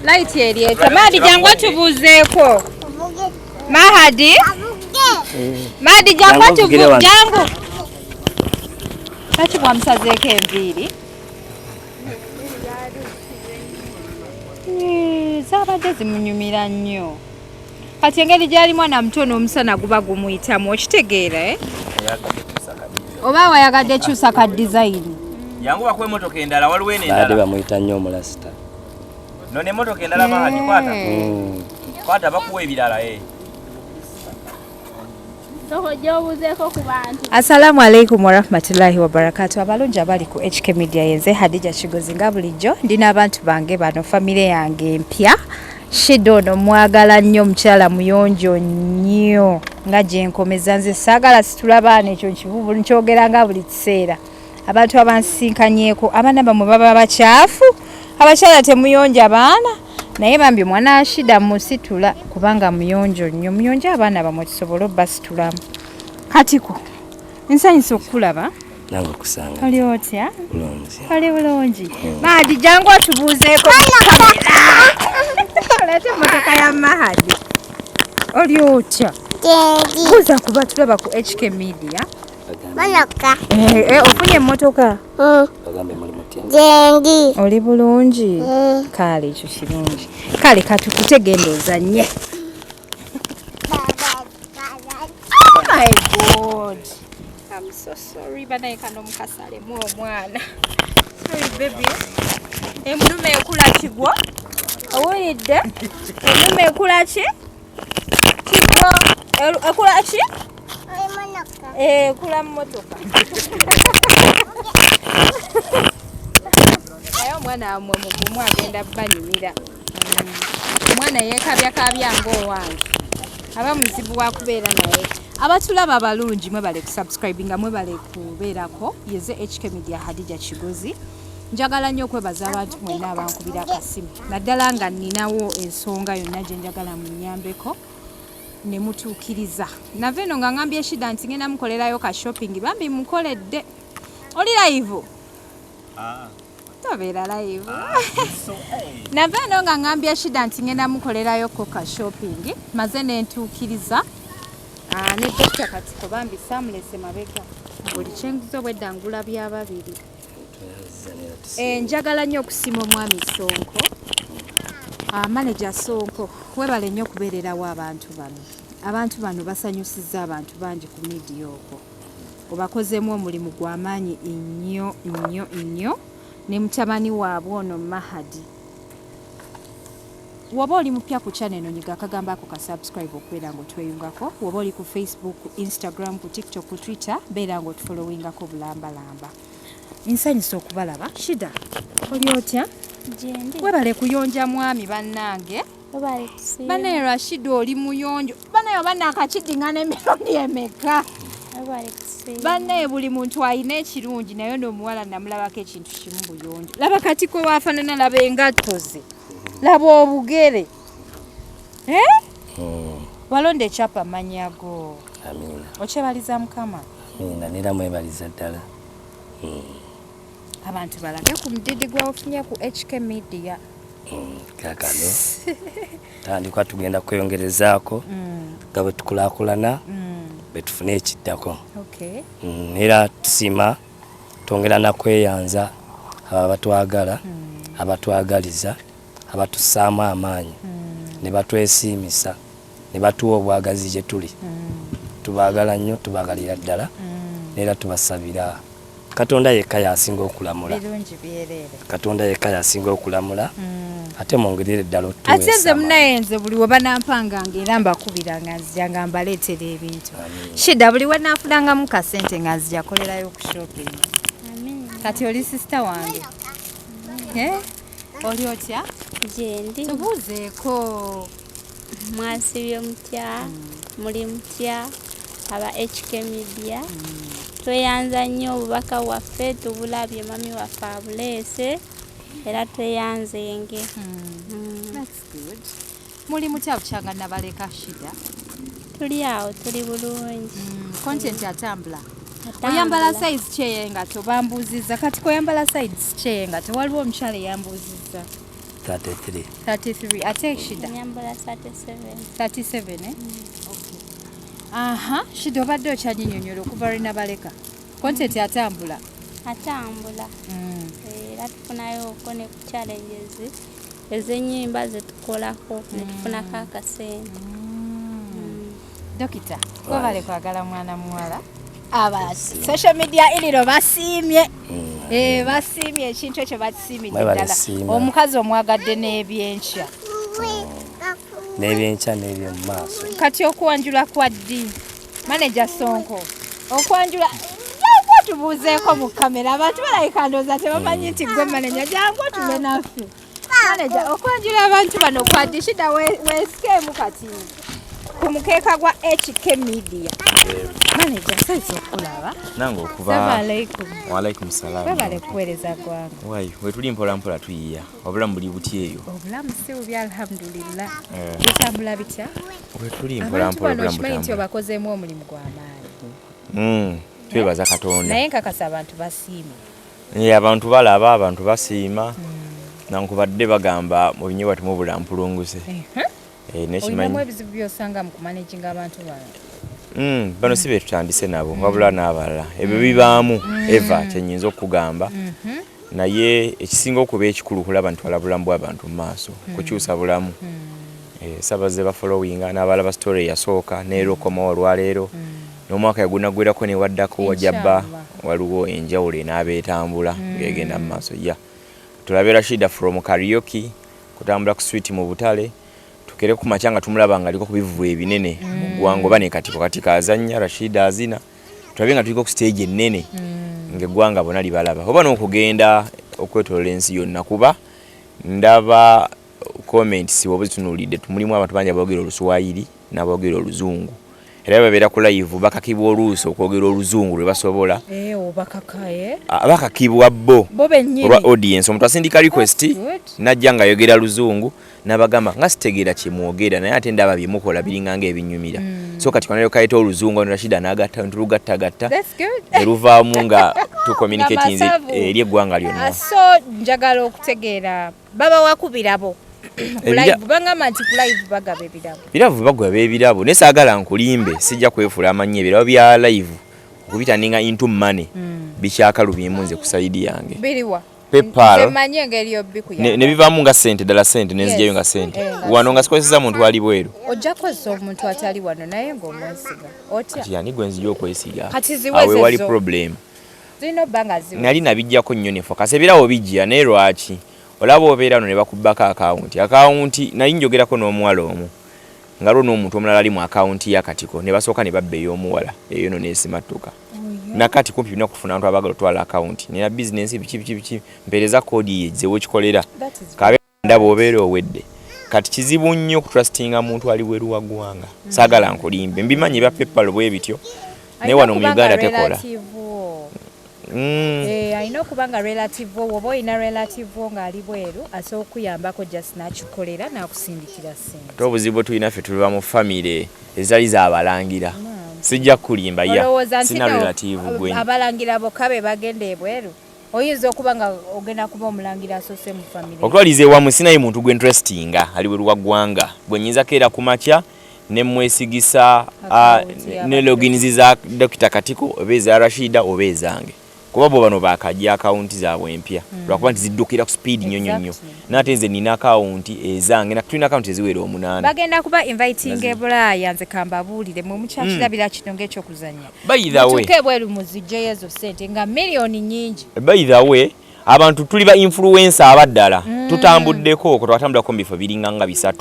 Light eri etya? Mahadi, jangu otubuuzeeko. Mahadi, Mahadi, jangu. Jangu ovugire wano. Jangu. Lwaki bwamusazeeko enviiri? Zaabadde zimunyumira nnyo. Kati engeri gyali mwana muto n'omusana guba gumuyitamu, okitegeera, eh? Oba wayagadde kyusa ka design. Yangu bakuwa emotoka endala, waliwo eno Baadde endala. bamuyita nnyo omulasita. No n'emmotoka endala, Mahadi, kwata. Kwata, bakuwa ebirala, eh. Soko gy'obuuzeeko ku bantu. Assalamu alaikum warahmatullahi wabarakatu. Abalungi abali ku HK Media, yenze Hadija Kigozi. Nga bulijjo ndi n'abantu bange bano, famire yange empya. Shida ono mwagala nnyo, omukyala muyonjo nnyo nga gyenkomeza. Nze saagala situla baana, ekyo nkibubu nkyogera nga buli kiseera. Abantu abansisinkanyeeko, abaana bamwe baba bakyafu, abakyala temuyonja baana, naye bambi omwana Shida musitula kubanga muyonjo nnyo. Muyonje abaana bamwe tusobole obbasitulamu. Katiko, nsanyusa okukulaba. Nange okusanga. Oli otya? Bulungi. Oli bulungi? Mahadi, jangu otubuuzeeko. Oleete emmotoka ya Mahadi. Oli otya? Buuza kuba tulaba ku HK Media. Motoka. Eh, ofunye emmotoka? Bagambe muli mutya? Gyendi. Oli bulungi? Kale, ekyo kirungi. Kale katukute, genda ozanye. Oh my God, I'm so sorry. Banaye, kano mukasalemu omwana. Sorry baby. Emulume ekula kigwo, owulidde? Emulume ekula ki? Kigwo. Ekula ki? Motoka. Ekula mmotoka. Naye omwana wamwe mugumu, agenda banyumira. Omwana yeekabyakabya ngaowange aba muzibu wakubeera naye. Abatulaba abalungi, mwebale kusubscribinga, mwebale kubeerako. Yeze HK Media, Hadija Kigozi. Njagala nnyo okwebaza abantu mwenna abankubira akasimu, naddala nga nninawo ensonga yonna gye njagala munyambeko ne mutuukiriza. Nava eno nga ngambye Shida nti ngenda mukolerayo ka shopping, bambi mukoledde. Oli live? Tobeera live. Nava eno nga ngambye Shida nti ngenda mukolerayoko ka shopping, maze nentuukiriza. Ne Dokita Katiko bambi saamulese mabega. Buli kyenguza obwedda ngula bya babiri. Njagala nnyo okusiima omwami Sonko. Manager Sonko, webale nnyo okubeererawo abantu bano. Abantu bano basanyusizza abantu bangi ku media okwo. Obakozeemu omulimu gw'amaanyi nnyo nnyo nnyo ne mutabani waabwe ono Mahadi. Woba oli mupya ku channel eno, nyiga akagambo ako ka subscribe okubeera ng'otweyungako. Woba oli ku Facebook, ku Instagram, ku TikTok, ku Twitter, beera ng'otufollowingako bulambalamba. Nsanyusa okubalaba. Shida, oli otya? Gyendi. Webale kuyonja mwami, bannange. Webale kusiima. Banaye, Rashida, oli muyonjo banaye. Oba nakakiddiŋŋana emirundi emeka? Webale kusiima. Bannaye, buli muntu alina ekirungi, naye n'omuwala namulabako ekintu kimu, buyonjo. Laba Katiko waafaanana, laba engatto ze, laba obugere. Eh? Walonda ekyapa amanyago. Amiina. Okyebaliza Mukama. Amiina, nera mwebaliza ddala. Abantu balage ku mudidi gwaofunye ku HK Media. Kakano tandikwa, tugenda kweyongerezaako nga bwe tukulaakulana, bwe tufune ekiddako. Era tusiima, twongera nakweyanza abo abatwagala, abatwagaliza, abatussaamu amaanyi ne batwesiimisa ne batuwa obwagazi gye tuli. Tubaagala nnyo, tubaagalira ddala, era tubasabira Katonda yekka yasinga okulamula. Birungi byereere. Katonda yekka yasinga okulamula, ate mwongerere ddala Ate nze otuweesa amaanyi. Munaye, nze buli we banampanga era mbakubira nga nzija nga mbaleetera ebintu. Shida, buli we naafunangamu kasente nga nzija kolerayo ku shopping. Amiina. Kati oli sister wange. Eh? Oli otya? Gyendi. Tubuuzeeko. Mwasibye mutya? Muli mutya aba HK Media? Tweyanza nnyo, obubaka bwaffe tubulabye, mami waffe abuleese, era tweyanzenge. That's good. Muli mutya bukyanga nabaleka, Shida? Tuli awo, tuli bulungi. Content atambula. Atambula. Oyambala size ki ey'engatto? Bambuuzizza. Kati koyambala size ki ey'engatto? Waliwo omukyala eyambuuzizza. 33. 33. Ate Shida? Nyambala 37. 37, eh? Okay. Aha, Shida, obadde okyanyinyonyola okuva lwe nabaleka. Content atambula. Atambula. Era tufunayo ko ne ku challenges ez'ennyimba zetukolako ne tufunako akasente. Dokita, webale kwagala mwana muwala. Aba social media iriro basiimye. Eh, basiimye ekintu ekyo, bakisiimidde Mwebale ddala. siima. Omukazi omwagadde n'ebyenkya. N'ebyenkya n'ebyomu maaso. Kati okwanjula kwa ddi? Manager Sonko, okwanjula jangu otubuuzeeko mu kamera, abantu balabika ndowooza tebamanyi nti gwe manager, jangu otule naffe. Manager, okwanjula abantu bano kwa ddi? Shida, weesikeemu kati ku mukeeka gwa HK Media. Manager, nsanyuse okulaba. Nange okuva. Salamu alaikum. Waalaikum salaam. Webale kuweereza ggwanga. Wayi, wetuli mpola mpola tuyiya. Obulamu buli buti eyo? Obulamu si bubi, alhamdulillah. Eh. Bitambula bitya? Wetuli mpola Abantu mpola bano obulamu okimanyi nti butambula. obakozeemu omulimu gw'amaanyi. Twebaza Katonda. Naye nkakasa abantu basiimye. Eh, abantu balaba, abantu basiima. Nankubadde bagamba mu binyeebwa temubula mpulunguse. Eh, nekimanyi. Olinamu ebizibu by'osanga mu kumanaginga abantu bano? Bano si be tutandise nabo, wabula n'abalala. Ebyo bibaamu eva kyenyinza okugamba. Naye ekisinga okuba ekikulu kulaba nti twala bulamu bw'abantu mu maaso, kukyusa bulamu. Eh, sabaze ba followinga n'abalaba story eyasooka neera okomawo olwaleero. N'omwaka yagunaggwerako ne waddako wajabba Inshallah. waliwo enjawulo enaaba etambula ng'egenda mu maaso. Ya tulabe Rashida from karaoke kutambula ku street mu butale, tukere ku makya nga tumulaba nga aliko ku bivuvu ebinene mu ggwanga, oba ne Katiko Katiko azannya, Rashida azina, tulabe nga tuliko ku stage ennene ng'eggwanga bonna libalaba, oba n'okugenda okwetoloola ensi yonna, kuba ndaba comments woba zitunuulidde mulimu abantu bangi aboogera Oluswayiri n'aboogera Oluzungu, era babeera ku live bakakibwa oluusi okwogera Oluzungu lwe basobola. Eh, obakakaye? Bakakibwa bo. Bo bennyini. Olwa audience, omuntu asindika request That's good. najja ng'ayogera Luzungu n'abagamba nga sitegeera kyemwogera, naye ate ndaba byemukola biringa ng'ebinyumira. So kati kwanalyo kayita Oluzungu ono Rashida n'agatta ntulugattagatta That's good. ne luvaamu nga tucommunicatinze Nga masavu. eri eggwanga lyonna. So njagala okutegeera, babawa ku birabo ku live? Bangamba nti ku live bagaba ebirabo. Birabo bagwa b'ebirabo, naye saagala nkulimbe, sijja kwefuula amanyi. Ebirabo bya live okubiturninga into money bikyakalubyemu nze ku side yange. Biriwa? PayPal. Nze manyi engeri yobbikuyamba. Ne bivaamu nga sente ddala, sente nenzigyayo nga sente. Eh, nga Wano nga sikozesa muntu ali bweru. Ojja kukozesa omuntu atali wano naye ng'omwesiga otya? Kati ani gwe nzija okwesiga? Kati ziweze Awo wali zo. problem. Zirina obba nga ziwe. Nali nabijjako nnyo ne focus. Ebirabo bijja, naye lwaki olaba obeera wano ne bakubbako akawunti? Akawunti nali njogerako n'omuwala omu nga lwo n'omuntu omulala ali mu akawunti y'Akatiko, ne basooka ne babba ey'omuwala eyo no neesimattuka. Nakati kumpi bina kufuna abantu abaagala otwala akawunti, nina bizinensi biki biki biki, mpeereza koodi ye zewekikolera. That is Kabe ndaba obeera owedde. Kati kizibu nnyo okutrustinga muntu ali bweru wa ggwanga. Saagala nkulimbe, mbimanyi ebya PayPal bwe bityo, naye wano mu Uganda tekola. Eh, alina okuba nga relative wo, oba olina relative wo ng'ali bweru asobola okuyambako just n'akikolera n'akusindikira ssente. Ate obuzibu bwe tulina ffe, tuliba mu famire ezitali zaabalangira. Sijja kukulimba ya Olowooza nti sina no, relative gwe abalangira bokka be bagenda ebweru? Oyinza okuba nga ogenda kuba omulangira asoose mu famire. Okutwaliza ewamu sinaye muntu gwe ntrustinga ali bweru wa ggwanga gwe nyinza keera ku makya ne mwesigisa Account y'aba ne logins za Dr Katiko oba eza Rashida oba ezange, kuba bo bano bakajja akawunti zaabwe empya, lwakuba nti ziddukira ku speed nnyo nnyo nnyo. Naate nze nina akawunti ezange, tulina akawunti eziwera 8. Bagenda kuba inviting e Bulaaya. Nze kambabuulire, mwe mukyakirabira kino ng'ekyokuzannya. By the way, Mutuuke ebweru muzigyeyo ezo ssente nga miliyoni nnyingi. By the way, abantu tuli ba influencer abaddala, tutambuddeko okwo, twatambulako mu bifo biringa nga 3.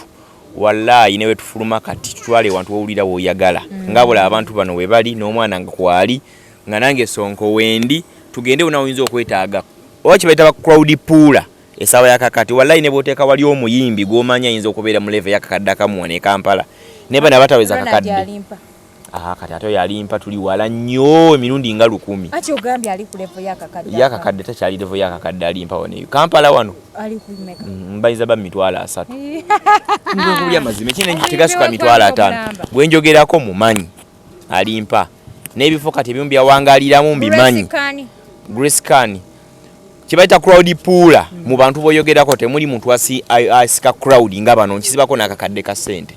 Wallaayi newe tufuluma kati tutwale ewantu wowulira woyagala, nga bula abantu bano we bali n'omwana nga kwali nga nange Sonko wendi, tugende wona oyinza okwetaaga oba kibayita ba crowd puller essaawa yakakati. Wallayi ne bw'oteeka wali omuyimbi gw'omanyi ayinza okubeera mu level yakakadde akamuwa ne Kampala ne bano abataweza Ronald kakadde. alimpa. Aha, kati ate oyo alimpa tuli wala nnyo emirundi nga 1000. Ati ogambye ali ku level yakakadde. Yakakadde takyali level yakakadde alimpa wano eyo Kampala wano. Ali ku meka? Mbayinza ba 300,000 nkulya mazima ekine tegasuka Alimpa 500,000. omulamba. Gwe njogerako mumanyi alimpa n'ebifo kati ebimu byawangaliramu mbimanyi. Grace Khan. Grace Khan. Kibayita crowd puller. Mu bantu boyogerako temuli muntu asika crowd nga bano. Nkisibako n'akakadde ka ssente,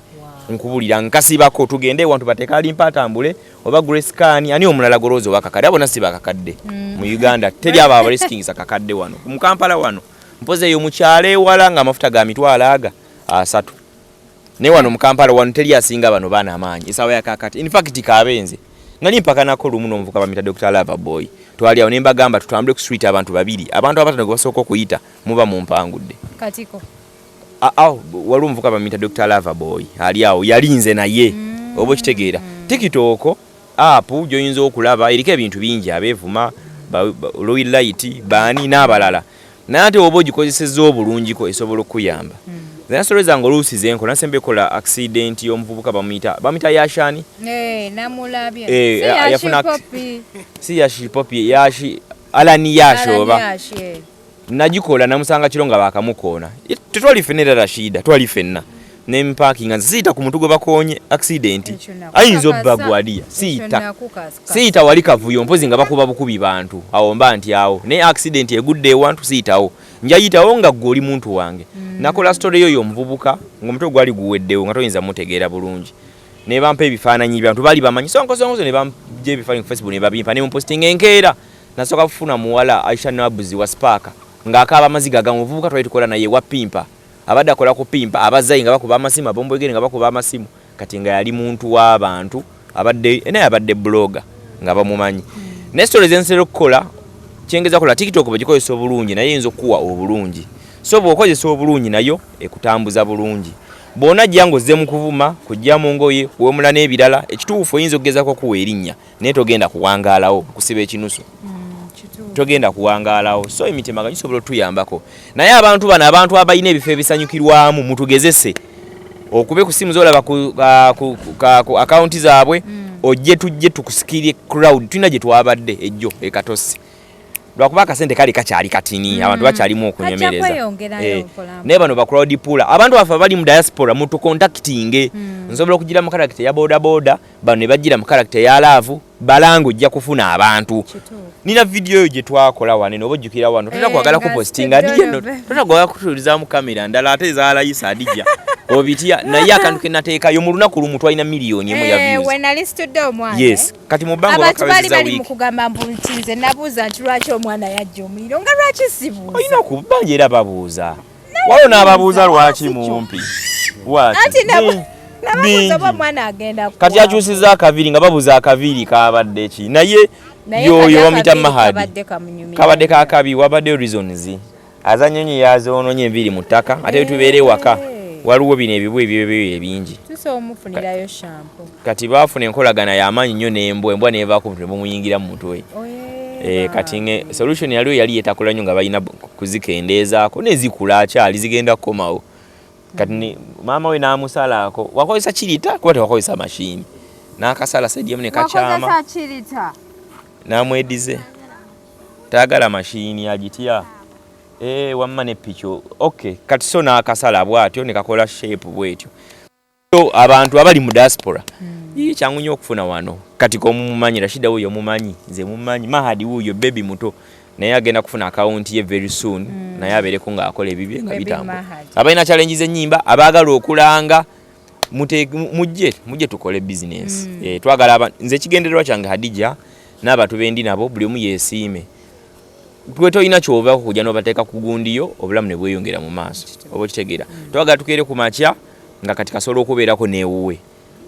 nkubulira nkasibako. Tugende ewantu bateeka alimpa atambule oba Grace Khan, ani omulala golowooza owakakadde? Abo si bakakadde mu Uganda, teri abo abaresikingisa kakadde wano mu Kampala wano, mpozi eyo mukyalo ewala nga amafuta ga 300,000. Naye wano mu Kampala wano teri asinga bano baana amaanyi esaawa yakakati. In fact, kabenze nali mpakanako lumu n'omuvuka bamita Dr Lava Boy, twali awo ne mbagamba tutambule ku street abantu babiri, abantu abatano gwe basooka okuyita muba mumpangudde. Katiko. Waliwo omuvuka bamita Dr Lava Boy ali awo, yalinze naye oba okitegeera. TikTok app gyoyinza okulaba eriko ebintu bingi, abeevuma Roy Light baani n'abalala, naye ate oba ogikozesezza obulungiko esobola okukuyamba. Nasoleza zange oluusi zenkola nasemba ekola accident y'omuvubuka bamuyita Yashani. Eh, namulabye. Eh, Si Yashi yafuna Popi. Si Yashi Popi, Yashi Alani Yashi. Alan Oba Yashi, eh. Nagikola namusanga kiro nga bakamukoona. Tetwali ffenna era Rashida, twali ffenna nempakinga nze siyita ku muntu gwe bakoonye accident. Ekyo Ayinza nakukakasa. obba gwaliya. Ekyo Siyita nakukakasa. Siyita wali kavuyo, mpozi nga bakuba bukubi bantu, awo mba nti awo. Naye accident egudde ewantu siyitawo, njayitawo nga gwe oli muntu wange. Nakola story eyo y'omuvubuka ng'omutwe gwali guweddewo nga toyinza mutegeera bulungi, ne bampa ebifaananyi byantu baali bamanyi sonkosonkoso, ne bampa ebifaananyi ku Facebook ne babimpa ne mupostinga. Enkeera nasooka kufuna muwala Aisha Nabuzi wa Spark ng'akaaba amaziga agamu. Omuvubuka twali tukola naye wa Pimpa, abadde akola ku Pimpa, abazzayi nga bakuba amasimu, abombwegere nga bakuba amasimu. Kati nga yali muntu w'abantu, abadde naye abadde blogger nga bamumanyi. Naye story zensera okukola kyengeza kola TikTok bwegikozesa obulungi naye eyinza okukuwa obulungi. So bw'okozesa obulungi nayo ekutambuza bulungi. Bw'onajja ng'ozze mu kuvuma, kujja mu ngoye, kuwemula n'ebirala, ekituufu oyinza okugezako okuwa erinnya naye togenda kuwangaalawo, kusiba ekinusu. Togenda kuwangaalawo. So emitima gisobola otuyambako, naye abantu bano, abantu abalina ebifo ebisanyukirwamu, mutugezese okube ku simu zolaba ku akawunti zaabwe, ojje tujje tukusikirye crowd. Tulina gye twabadde ejjo ekatosi, lwakuba akasente kali kakyali katini, abantu bakyalimu okunyomereza. Kweyongerayo Eh, mpola mpola. Naye bano ba crowd puller, abantu baffe abali mu diaspora, mutucontactinge. Nsobola okugira mu character ya boda boda, bano ne bagira mu character ya love balanga, ojja kufuna abantu. Nina video eyo gye twakola wano eno, oba ojjukira wano, totera Eh, kwagala nga kupostinga situdio Adija no, nove. totera kwagala kutuulizaamu kamera ndala ate ezaalayisa Adija obitya, naye akantu ke nateekayo mu lunaku lumu twalina 1 million ya Eh, views. When nali situdde omwana, Yes, kati mu bbanga abantu baali obakawezeza bali mu wiiki. kugamba mbu nti nze nabuuza nti lwaki omwana yajja omuliro, nga lwaki sibuuza. Olina okubanja era babuuza, waliwo n'ababuuza lwaki mumpi. Lwaki? Anti nababuuza Bingi. oba omwana agenda Kati kuwa. akyusiza akaviri nga babuuza akaviri kabadde ki, naye Naye yoyo kali bamuyita akaviri Mahadi. kabadde kamunyumira. Kabadde kakabi, wabaddeyo reasons azanyonyi yazoononye enviiri mu ttaka, ate tubeere ewaka waliwo bino ebibwa ebyebyo ebingi. Tusobola omufunirayo shampoo. Kati baafuna enkolagana y'amaanyi nnyo n'embwa, embwa nevaako ne bamuyingira mu mutwe. Eh, kati nge solution yaliyo yali yetakula nnyo nga balina kuzikendeezaako nezikula akyali zigenda kukomawo. Kati maama we n'amusalaako, wakozesa kirita kuba tewakozesa mashini, n'akasala side emu ne kakyama. Wakozesa kirita. N'amwedize tayagala mashini agitya. Eh, wamma ne pikyo. Okay, kati so n'akasala bw'atyo ne kakola shape bw'etyo. So abantu abali mu diaspora, ii, kyangu nnyo okufuna wano. Kati komumumanyi Rashida wuuyo mumanyi, nze mumanyi Mahadi wuuyo baby muto, naye agenda kufuna akawunti ye very soon, naye abeereko ng'akola ebibye nga Baby bitambula. Mahadi. Abalina challenge z'ennyimba, abaagala okulanga, mujje tukole business. Eh, twagala nze ekigendererwa kyange Hadija n'abantu bendi nabo buli omu yeesiime. Gwe tolina kyovaako kujja n'obateeka ku gundiyo, obulamu ne bweyongera mu maaso, oba okitegeera. Twagala tukeere ku makya nga kati kasobola okubeerako n'ewuwe,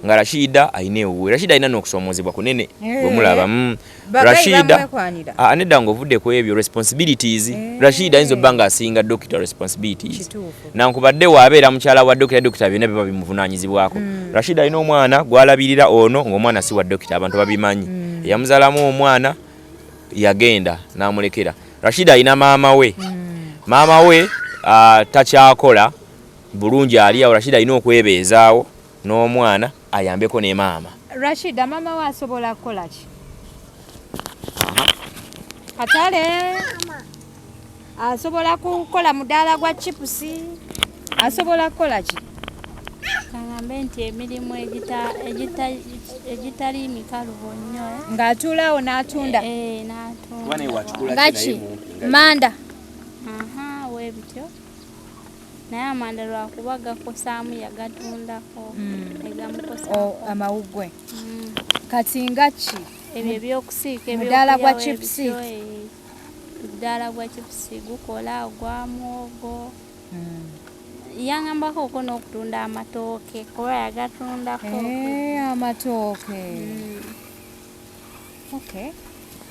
nga Rashida alina ewuwe. Rashida alina n'okusoomozebwa kunene Eh. bwemulaba. Bagayi Rashida bamwekwanira. Ah, nedda, ng'ovudde ku ebyo responsibilities. Eh. Rashida ayinza obba ng'asinga dokita responsibilities. Kituufu. Nankubadde waabeera mukyala wa dokita, dokita byonna biba bimuvunaanyizibwako. Rashida alina omwana gw'alabirira ono, ng'omwana si wa dokita, abantu babimanyi. Eyamuzaalamu omwana yagenda n'amulekera. Rashida alina maama we, maama we takyakola bulungi, ali awo. Rashida alina okwebeezaawo n'omwana ayambeko ne maama. Rashida, maama we asobola kukola ki? Katale, asobola kukola mudaala gwa chipusi, asobola kukola ki? Kaŋŋambe nti emirimu egitali mikalubo nnyo, eh. Ng'atuulaawo n'atunda. Eh, n'atunda. Ngaki manda. Naye amanda lwakuba gakosaamu yagatundako negamukosa. Amawuggwe. Kati nga ki? Ebyo ebyokusiika. Mudaala gwa chips? Mudaala gwa chips gukola gwa muwogo. Yangambako oko n'okutunda amatooke kuba yagatundako. Amatooke. Okay.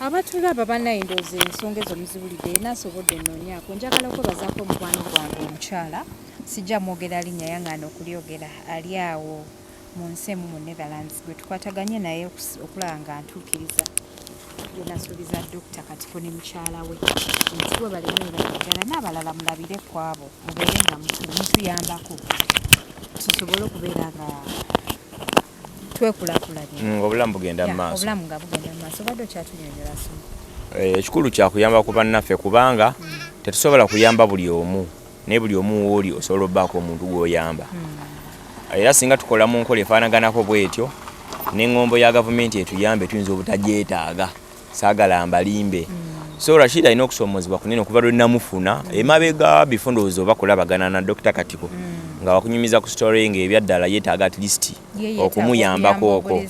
Abatulaba bannaye, ndowooza ensonga ezo muziwulidde, era nsobodde nnoonyaako. Njagala okwebazaako omukwano gwange omukyala, sijja mwogera linnya, yangaana okulyogera, ali awo mu nsi emu mu Netherlands, gwe tukwataganye naye okulaba nga ntuukiriza bye nasuubiza Dokita Katiko ne mukyala we, nti webale mwebale ddala, n'abalala mulabire ku abo, mubeere nga mutuyambako tusobole okubeera nga twekulaakulanya. Obulamu bugenda mu maaso. Obulamu nga bugenda mu maaso. Obadde okyatunyonyola somo. Ekikulu kyakuyamba ku bannaffe, kubanga tetusobola kuyamba buli omu, naye buli omu wooli osobola obbaako omuntu gw'oyamba. Era singa tukola mu nkola efaanaganako bwetyo, n'eŋŋombo ya gavumenti etuyambe, tuyinza obutagyetaaga. Saagala mbalimbe. So Rashid alina okusoomozebwa kunene okuva lwe namufuna emabega bifo, ndowooza oba kulabagana na Dr Katiko nga wakunyumiza ku story, nga ebyaddala yeetaaga at least okumuyambako okwo.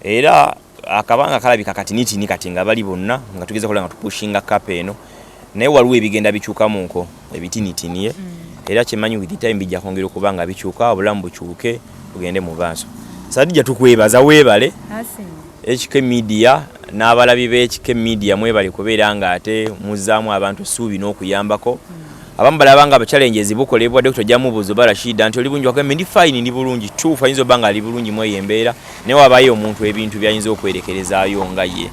Era akabanga kalabika kati nitini kati nga bali bonna nga tugeza kola nga tupushinga kapa eno, naye waliwo ebigenda bikyukamuko ebitinitini, ye era kyemanyi with time bijja kwongera okuba nga bikyuka, obulamu bukyuke bugende mu maaso. Sadija, tukwebaza, weebale. HK Media n'abalabi b'HK Media, mwebale kubeera nga ate muzzaamu abantu essuubi n'okuyambako. Abamu balaba nga challenges bukolebwa. Dokita ojja mubuuza oba Rashida nti oli bulungi, wagambe ndi fine, ndi bulungi. Tuufu, ayinza obba nga ali bulungi mu eyo embeera, naye wabayo omuntu ebintu byayinza okwerekerezaayo nga ye.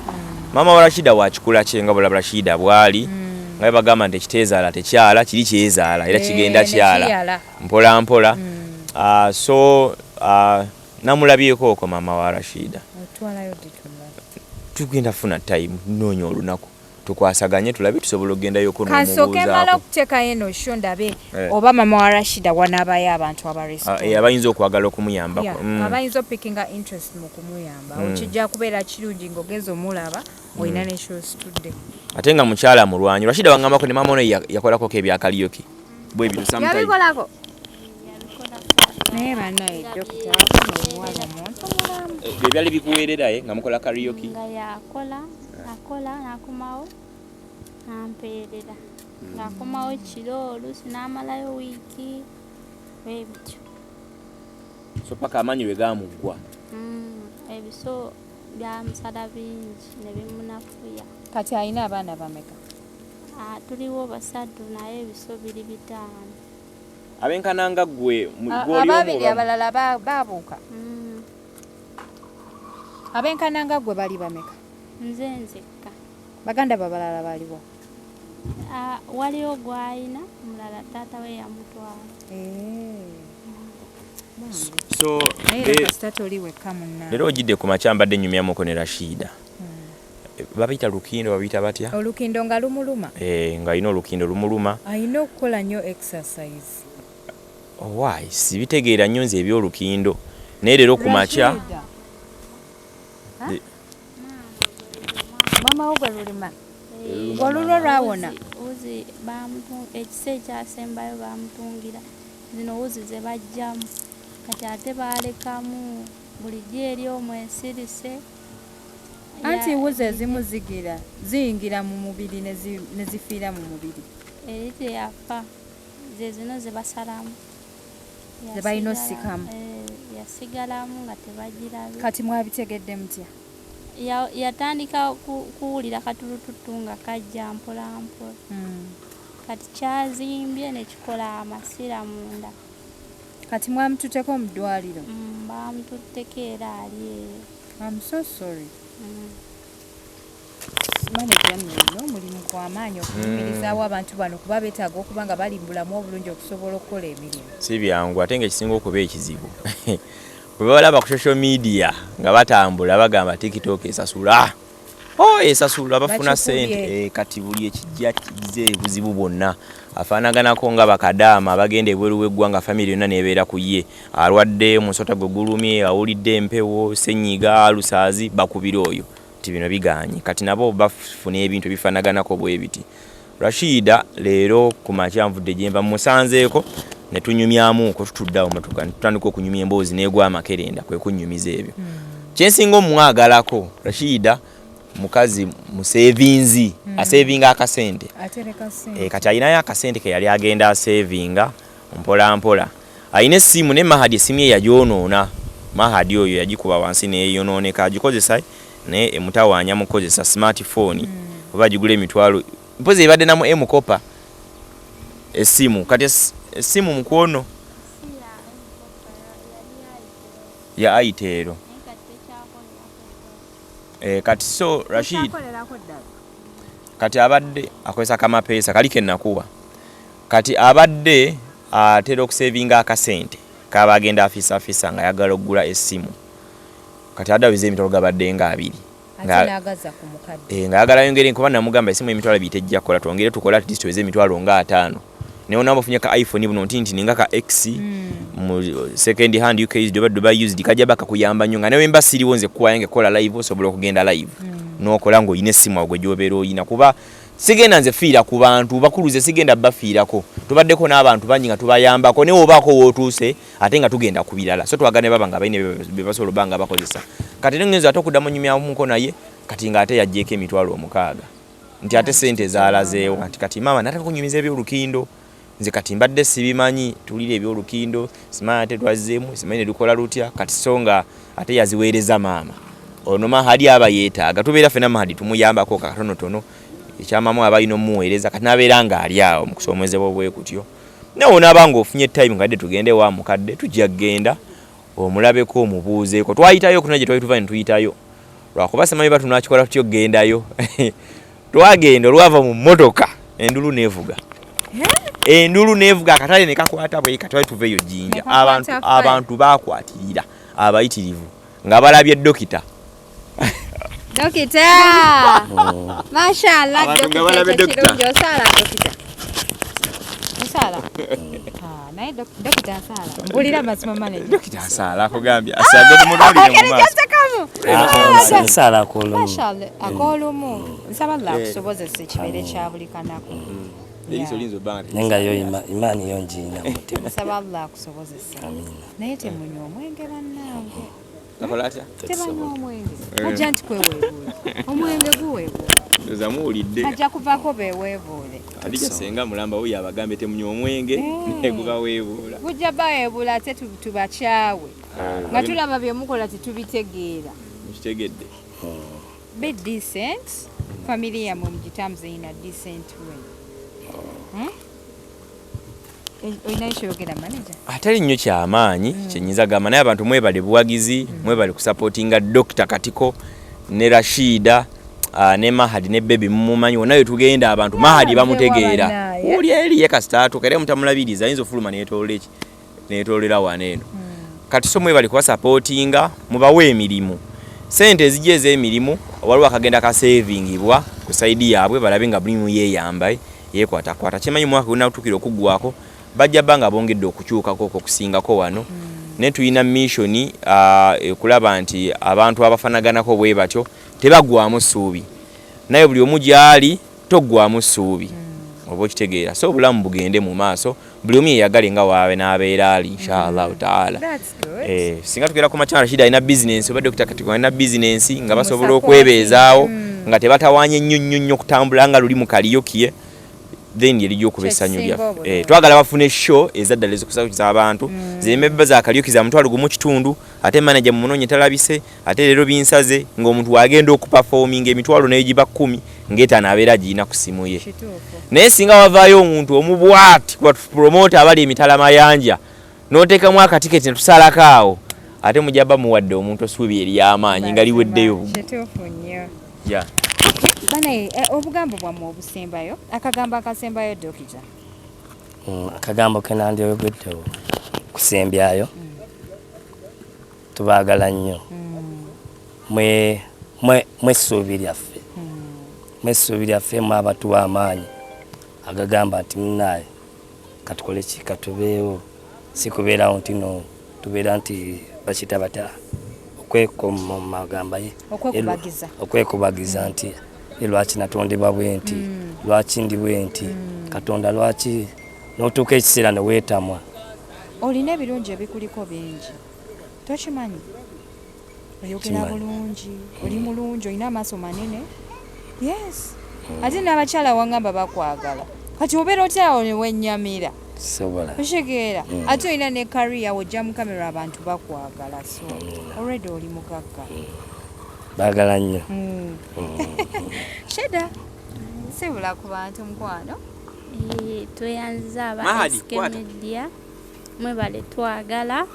Maama wa Rashida wakikula kye nga bulaba Rashida bwali, nga bwe bagamba nti ekiteezaala tekyala, kiri kyezaala era kigenda kyala mpola mpola. So namulabyeko okwo maama wa Rashida. Otwalayo ddi tumulabe? Tugenda funa time, noonya olunaku tukwasaganye tulabe tusobola okugendayoko. Kansooke mala n'omubuuzaako. Okuteekayo eno show ndabe oba mama wa Rashida wanaabayo abantu abayinza okwagala okumuyambako. Abayinza opickinga interest mu kumuyamba. Kijja kubeera kirungi ng'ogenza omulaba olina nekyositudde. Ate nga mukyala mulwanyi Rashida wangambako ne maama ono yakolako ebya karaoke bwe bino sometime. Yabikolako. Yabikolako. Naye bannaye, dokita afuna omuwala omuntu mulamu. Bye byali bikuweerera nga mukola karaoke? Nga yakola, akola n'akomawo nampeerera, ng'akomawo kiro, oluusi n'amalayo wiiki bwe bityo. So paka amaanyi lwe gamuggwa. Ebiso byamusala bingi ne bimunafuya. Kati alina abaana bameka? Ah, tuliwo basatu, naye ebiso biri 5. Abenkananga ggwe gw'oli omu Ababiri oba- abalala babuuka. Abenkananga gwe bali bameka? Nze nzekka. Baganda babalala baliwo? Ah, waliwo gwayina omulala, taata we yamutwala. So Naye era kasita toli wekka munna. Leero ojjidde ku makya, mbadde nyumyamuko ne Rashida. Babiyita lukindo, babiyita batya? Olukindo nga lumuluma. Nga alina olukindo lumuluma. Alina okukola nnyo exercise. Owai, sibitegeera nnyo nze ebyolukindo, naye leero ku makya Rashida. Maama wo gwe lulima? Olulwo lwawona? Wuzi ekisa ekyasembayo bamutungira zino wuzi ze bajjamu, kati ate balekamu bulijjo eri omwo ensirise. Anti wuzi ezimu zigira ziyingira mu mubiri ne zifiira mu mubiri. Eri teyafa, ze zino ze basalamu. Ze balina ossikamu. Yasigalamu nga tebagirabye. Kati mwabitegedde mutya? Yatandika kuwulira katulututtu nga kajja mpola mpola. Kati kyazimbye ne kikola amasira munda. Kati mwamututeko mu ddwaliro? Bamututteko era ali eyo. I'm so sorry. Manager nno olina omulimu gw'amaanyi okuyimirizaawo abantu bano, kuba beetaaga okuba nga bali mu bulamu obulungi okusobola okukola emirimu. Si byangu, ate nga ekisinga okuba ekizibu, bwe balaba ku social media nga batambula, bagamba TikTok esasula, oh, esasula, bafuna Bakikubye. sente. Kati buli ekijja kize buzibu bwonna afaanaganako nga bakadaama abagenda ebweru w'eggwanga, famire yonna nebeera ku ye. Alwadde omusota gwe gulumye, awulidde empewo, senyiga, alusaazi, bakubira oyo nti bino biganye. Kati nabo bafuna ebintu ebifaanaganako bwe biti. Rashida leero ku makya nvudde gyenva musanzeeko ne tunyumyamuuko, tutudde awo motoka ne tutandika okunyumya emboozi n'egwa amakerenda, kwe kunnyumiza ebyo. Kyensinga omwagalako Rashida, mukazi musevinzi, asevinga akasente. Atereka ssente. Kati alinayo akasente ke yali agenda asevinga mpola mpola. Alina essimu ne Mahadi, essimu ye yagyonoona. Mahadi oyo yagikuba wansi neyeyonooneka, agikozesa naye emutawaanya mu kukozesa smartphone, oba agigula emitwalo, mpozi ebadde namu M-Kopa essimu. Kati essimu mukwono ya Itel. Kati so Rashid Tekyakolerako ddala. Kati abadde akozesa kamapeesa kali kenakuwa. Kati abadde atera okusevinga akasente kaba agenda afisafisa nga ayagala okugula essimu. Kati adde aweza emitwalo gabadde nga 20. Ate n'agaza ku mukadde. Ng'ayagala yongere, kuba namugamba essimu emitwalo 20 tejja kukola, twongere tukole at least tuweze emitwalo nga 50. Naye onaba ofunye ka iPhone buno nti ninga ka X mu second hand UK oba Dubai used, kajja bakakuyamba nnyo nga newe mba siriwo nze kuwayo ng'ekola live, osobola okugenda live n'okola ng'olina essimu awo gwe gy'obeera oyina. Kuba sigenda nze fiira ku bantu bakuluze, sigenda bafiirako. Tubaddeko n'abantu bangi nga tubayambako, naye obaako w'otuuse ate nga tugenda ku birala, so twagala ne baba nga balina bye basobola obba nga bakozesa. Kati nengenzo ate okuddamu nyumyamuko naye kati ng'ate yaggyeko emitwalo 6, nti ate sente zaalazeewo, nti kati maama nataka kunyumiza ebyolukindo. Nze kati mbadde sibimanyi, tulira ebyolukindo simanyi, ate twazzeemu simanyi ne lukola lutya. Kati so nga ate yaziweereza maama ono Mahadi aba yeetaaga, tubeera ffenna Mahadi tumuyambako katonotono, ekyamamu aba alina omuweereza. Kati n'abeera ng'ali awo mu kusoomozebwa bwe kutyo. Nawe onaaba ng'ofunye time nga dde tugende wa mukadde, tujja kugenda omulabeko omubuuzeeko. Twayitayo okuna gye twali tuva ne tuyitayo, lwakuba simanyi ba tunakikola tutya okugendayo. Twagenda, olwava mu mmotoka endulu neevuga, endulu neevuga, akatale ne kakwata bwe kati. Twali tuva eyo Jinja. Ne kakwata Abantu fire. Abantu baakwatirira abayitirivu nga balabye dokita. Dokita! Mashallah, Abantu nga dokita, balabye ekyo dokita. kirungi. Osaala dokita? Osaala? Ah, naye dokita asaala. Mpulira amazima, manager. Dokita asaala, akugambye asaadde, tumutuulire mu maaso. Kyasekamu. Nsaala ak'olumu. Mashallah, ak'olumu. Nsaba Allah akusobozese kibeere kya buli kanaku. Eriiso liyinza obba nga Naye nga yo imaani yo ngiina mu mutima. Nsaba Allah akusobozese. Amiina. Naye temunywa omwenge bannange. Akola atya? Tebanywa omwenge. Bajja nti kweweebuula. Omwenge guweebuula. Ndoza muwulidde. Bajja kuvaako beeweebuule. Adija senga mulamba wuyo abagambye temunywa omwenge Eh. gubaweebuula. Gujja baweebuula ate tubakyawe. Nga tulaba bye mukola tetubitegeera. Mukitegedde. Be decent. Family yammwe mugitambuze in a decent way. Olinayo ky'oyogera, manager? Atali nnyo kyamaanyi kyenyinza gamba, naye abantu mwebale buwagizi, mwebale kusupportinga Dr Katiko ne Rashida, ne Mahadi ne Baby. Mumumanyi wonna we tugenda abantu Mahadi bamutegeera. Bannaaye. Oli eri ye kasita atuuka era mutamulabiriza, ayinza ofuluma neetoola eki neetoolera wano eno. Kati so mwebale kubasupportinga, mubawe emirimu, sente ezijja ez'emirimu waliwo akagenda kasavingibwa ku side yaabwe, balabe nga bulimu yeeyamba yeekwatakwata. Kyemanyi mwaka gunatuukira okuggwako bajja bba nga bongedde okukyukako okwo okusingako wano. Naye tulina mission okulaba nti abantu abafanaganako bwe batyo tebaggwamu ssuubi, naye buli omu gy'ali toggwamu ssuubi, oba okitegeera. So obulamu bugende mu maaso, buli omu yeyagale nga waabe n'abeera ali, inshallahu taala. That's good. Singa tugera ku makya Rashid alina bizinensi oba Dr Katiko alina bizinensi nga basobola Musapoti. okwebeezaawo nga tebatawaanye nnyo nnyo nnyo okutambula nga luli mu karaoke, then erijja okuba essanyu Kyekisinga lyaffe. obulungi. Twagala bafune show ezaddala ezikusanyusa abantu, zireme bba za karaoke za 10,000, ate manager mumunoonye talabise, ate leero binsaze, ng'omuntu wagenda okuperforminga emitwalo n'egiba 10 ng'etaano abeera agirina ku simu ye. Naye singa wavaayo omuntu omu bw'ati kuba promoter abali emitala mayanja n'oteekamu akatiketi ne tusalako awo, ate mujja bba muwadde omuntu essuubi ery'amaanyi nga liweddeyo. Kituufu nnyo. Yeah. Banaye, obugambo bwammwe obusembayo, akagambo akasembayo, dokita. Akagambo ke nandyoyogeddewo kusembyayo, tubaagala nnyo. Mwe mwe mwessuubi lyaffe, mwessuubi lyaffe, mwe abatuwa amaanyi agagamba nti munaaye katukole ki, katubeewo, si kubeerawo nti no tubeera nti bakita bata okwekomagamba ye. Okwekubagiza. Okwekubagiza nti Lwaki natondebwa bwe nti? Lwaki ndi bwe nti? Katonda lwaki? N'otuuka ekiseera ne weetamwa. Olina ebirungi ebikuliko bingi, tokimanyi? Oyogera bulungi, oli mulungi, olina amaaso manene. Yes, ate n'abakyala wangamba bakwagala. Kati obeera otya awo ne wennyamira? Sobola. Okitegeera? Ate olina ne career, wojja mu kamera abantu bakwagala, so already oli mugagga. Baagala nnyo. Sheda, sibula ku bantu, mukwano. Tweyanziza aba Mahadi, SK kwata. Media, mwebale twagala.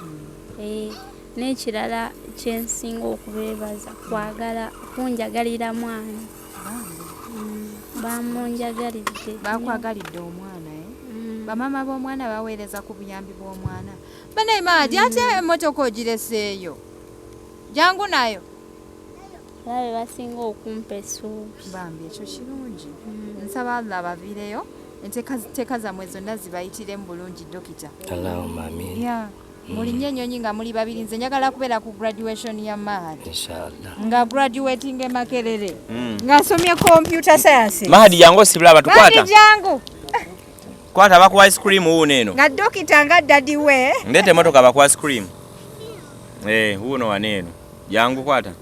N'ekirala kyensinga okubeebaza, kwagala kunjagalira mwana. Bamunjagalidde. Bakwagalidde omwana, eh? Mm. Bamaama b'omwana baweereza ku buyambi bw'omwana. Banaye Mahadi, ate emmotoka ogireseeyo, jangu nayo. Era be basinga okumpa essuubi. Bambi, ekyo kirungi. Nsaba Allah abaviireyo, enteekateeka zammwe zonna zibayitiremu bulungi, dokita. Allahumma amin. Ya, mulinye ennyonyi nga muli babiri. Nze njagala kubeera ku graduation ya Mahadi. Inshallah. Nga graduating e Makerere, ng'asomye computer science. Mahadi, jangu osibula abantu. Mahadi, kwata. Jangu. Kwata, bakuwa ice cream wuuno eno. Nga dokita, nga daddy we. Ndeeta emotoka, bakuwa ice cream. Wuuno wano eno, jangu kwata,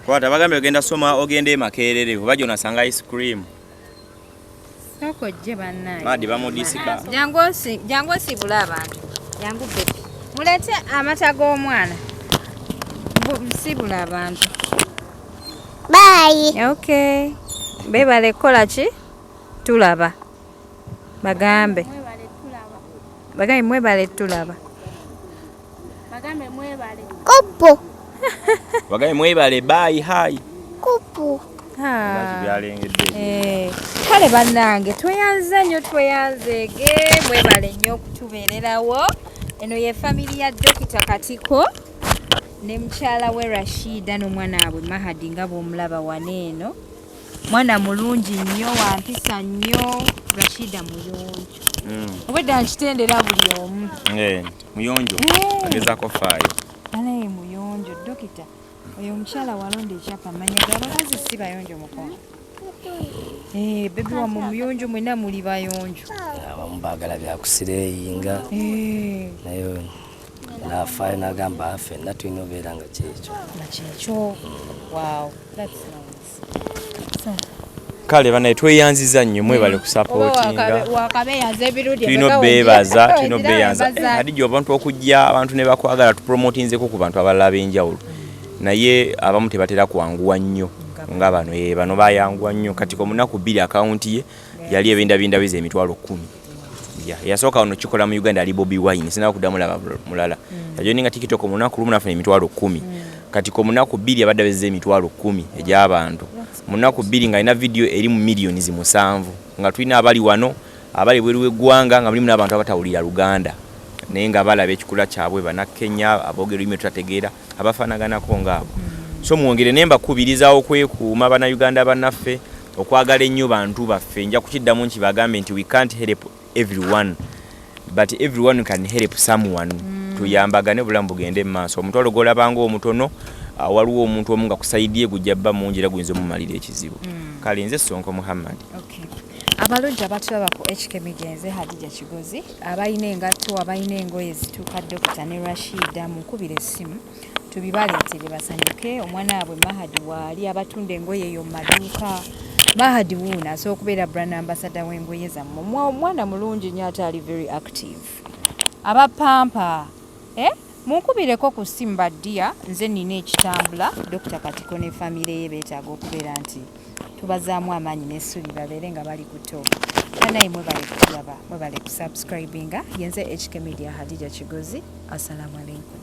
kwata. Bagambye ogenda soma, ogenda e Makerere oba gyonasanga ice cream. Sooka ojje, bannange. Mahadi bamudisika. Jangu osiibule abantu. Jangu baby, muleete amata g'omwana. Siibula abantu. Bye. Okay, beebale kukola ki? Tulaba, bagambe. Mwebale tulaba. Bagambe mwebale tulaba. Bagambe mwebale. Kupu. Bagambe mwebale, bye, hi. Kupu. Ah. Byalengedde. Kale bannange, tweyanza nnyo, tweyanzeege, mwebale nnyo okutubeererawo. Eno ye family ya Dokita Katiko ne mukyala we Rashida n'omwana waabwe Mahadi, nga bw'omulaba wano eno. Mwana mulungi nnyo, wampisa nnyo. Rashida muyonjo. Obwedda nkitendera buli omu. Muyonjo. Agezaako faayo. Naye muyonjo. Dokita, oyo omukyala walonda ekyapa, amanya g'abakazi si bayonjo, mukono. Baby wammwe muyonjo, mwenna muli bayonjo. Abamu baagala byakusireeyinga, naye nafaayo n'agamba ffenna tulina obeera nga kyekyo. Nga kyekyo. Wow, that's nice. So, Kale banaye, tweyanziza nnyo, mwebale kusapootinga. Wakabeeyanza ebirungi. Tulina obeebaza, tulina obeeyanza. Hadija, abantu okujja, abantu ne bakwagala, tupromotinzeko ku bantu abalala ab'enjawulo, naye abamu tebatera kwanguwa nnyo nga bano. Bano bayanguwa nnyo. Kati ko munaku 2 akawunti ye yali ebindabindabiza 10,000. Ya, yasooka wano kikola mu Uganda ali Bobi Wine, sinaba kuddamu laba mulala. Yajoininga TikTok mu lunaku lumu nafuna 10,000. Kati ko munaku 2 abadde abezeza 10,000 egy'abantu mu nnaku 2, ng'alina vidiyo eri mu miliyoni 7, nga tulina abali wano, abali bweru w'eggwanga, nga mulimu n'abantu abatawulira Luganda naye nga balaba ekikula kyabwe, Bannakenya aboogera olulimi tutategeera, abafaanaganako ngaabo. So mwongere, naye mbakubiriza okwekuuma, Bannayuganda bannaffe, okwagala ennyo bantu baffe. Nja kukiddamu nkibagambe nti we can't help everyone, but everyone can help someone. Tuyambagane, obulamu bugende mu maaso. Omutwalo gwolabanga omutono, waliwo omuntu omu nga kusaidiye gujja bba mungi era guyinza omumalira ekizibu. Kale nze Sonko Muhammad. Okay. Abalungi abatulaba ku HK Media, nze Hadija Kigozi. Abalina engatto, abalina engoye zituuka Dokita ne Rashida, munkubira essimu tubibaleetere basanyuke. Omwana waabwe Mahadi waali, abatunda engoye eyo mu maduuka. Mahadi wuuno asobola okubeera brand ambassador w'engoye zammwe. Omwana mulungi nnyo ate ali very active. Abapampa, eh? Munkubireko ku ssimu baddiya, nze nina ekitambula. Dr Katiko ne famire ye beetaaga okubeera nti tubazaamu amaanyi n'essuubi, babeere nga bali ku top. Banaye mwebale kutulaba, mwebale kusubscribinga. Yenze HK Media, Hadija Kigozi. Assalamu alaikum.